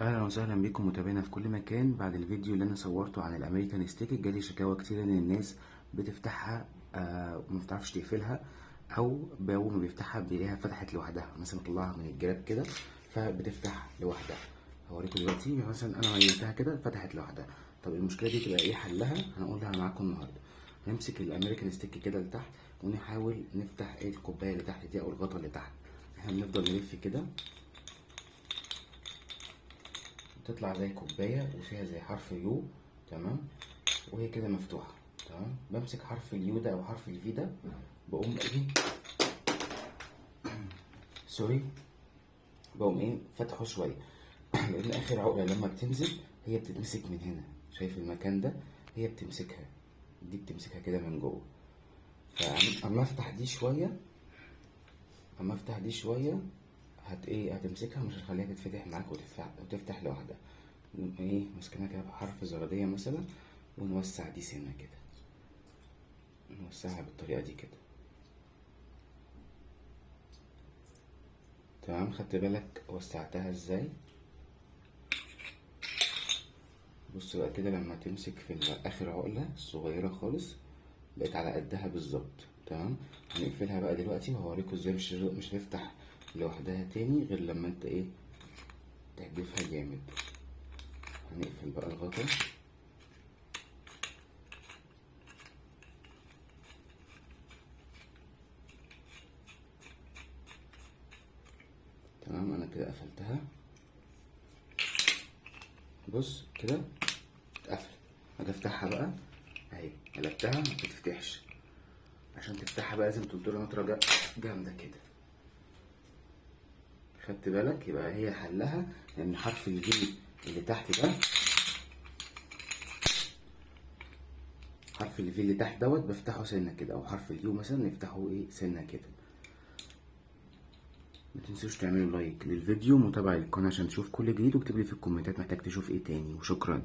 اهلا وسهلا بكم متابعينا في كل مكان. بعد الفيديو اللي انا صورته عن ال American stick جالي شكاوى كتير ان الناس بتفتحها وما بتعرفش تقفلها، او اول ما بيفتحها بيلاقيها فتحت لوحدها، مثلا طلعها من الجراب كده فبتفتح لوحدها. هوريكم دلوقتي، مثلا انا ميلتها كده فتحت لوحدها. طب المشكلة دي تبقى ايه حلها؟ هنقولها معاكم النهارده. هنمسك ال American stick كده لتحت ونحاول نفتح ايه الكوباية اللي تحت دي او الغطا اللي تحت. احنا بنفضل نلف كده، تطلع زي كوباية وفيها زي حرف U، تمام، وهي كده مفتوحة. تمام، بمسك حرف ال U ده او حرف ال V ده، بقوم ايه sorry، بقوم ايه فاتحة شوية لان اخر عقله لما بتنزل هي بتتمسك من هنا، شايف المكان ده؟ هي بتمسكها، دي بتمسكها كده من جوه. فاما افتح دي شوية، اما افتح دي شوية هت ايه هتمسكها، مش هتخليها تتفتح معاك وتفتح لوحدها. نقوم ايه ماسكينها كده بحرف زرادية مثلا، ونوسع دي سنة كده، نوسعها بالطريقة دي كده. تمام، خدت بالك وسعتها ازاي؟ بص بقى كده لما تمسك في اخر عقلة الصغيرة خالص بقت على قدها بالظبط. تمام، هنقفلها بقى دلوقتي وهوريكم ازاي مش هتفتح لوحدها تاني غير لما انت ايه تحدفها جامد. هنقفل بقى الغطا. تمام، انا كده قفلتها. بص كده اتقفلت. اجي افتحها بقى اهي، قلبتها ما بتفتحش. عشان تفتحها بقى لازم تنطرها نطره جامدة كده، خدت بالك؟ يبقى هي حلها لان حرف الفي اللي تحت ده، حرف ال V اللي تحت دوت بفتحه سنة كده، او حرف ال U مثلا نفتحه ايه سنة كده. ما تنسوش تعملوا like للفيديو ومتابعة للقناة عشان تشوف كل جديد، واكتب لي في الكومنتات محتاج تشوف ايه تاني، وشكرا.